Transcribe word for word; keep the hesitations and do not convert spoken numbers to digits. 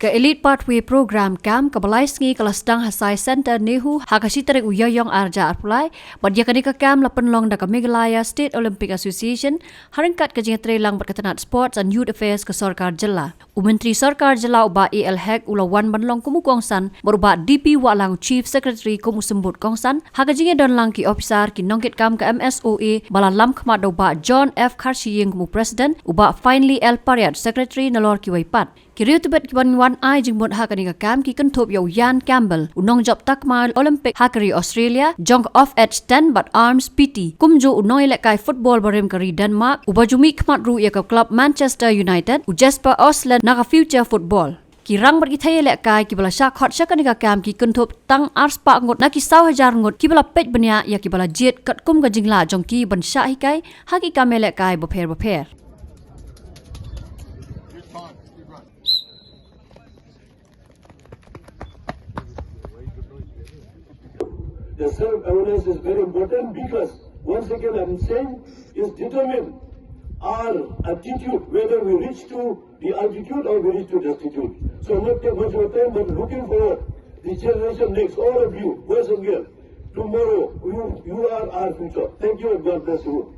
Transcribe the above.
Ka Elite Pathway Program Camp kaba lai sngi ka la sdang ha Science Centre NEHU ha ka shi tarik u Ïaïong arhajar arphew lai, bad ïa kane ka camp la pynlong da ka Meghalaya State Olympic Association, ha ryngkat ka jingïatreilang bad ka tnat Sports and Youth Affairs ka sorkar jylla. U Myntri Sorkar Jylla u Bah A L Hek u la wan ban long kum u kongsan, bad u Bah D P Wahlang, Chief Secretary, kum u symbud kongsan, ha ka jingïadonlang ki ophisar, ki nongkitkam ka M S O A, ba la lam khmat da u Bah John F Kharshiing kum u President, u Bah Finely L Pariat, Secretary, nalor kiwei pat. Ki riew tbit ki ban wan ai jingmut ha kane ka camp ki kynthup ïa u Jan Campbell, u nongjop takma Olympic ha ka ri Australia jong ka Off Edge Tent bad Arms P T, kumjuh u nongïalehkai football barim ka ri Denmark, uba ju mih khmat ruh ïa ka club Manchester United, u Jesper Aasland na ka Future Football. Ki rang bad ki thei ïalehkai kiba la shah khot sha kane ka camp ki kynthup tang arspah ngut na ki saw hajar ngut kiba la peit bniah ïa kiba la jied katkum ka jinglah jong ki ban shah hikai ha ki kam ïalehkai bapher bapher. The self-awareness is very important because, once again, I'm saying, is determine our attitude, whether we reach to the altitude or we reach to the altitude. So not take much of time, but looking forward, the generation next, all of you, boys and girls, tomorrow, you, you are our future. Thank you and God bless you.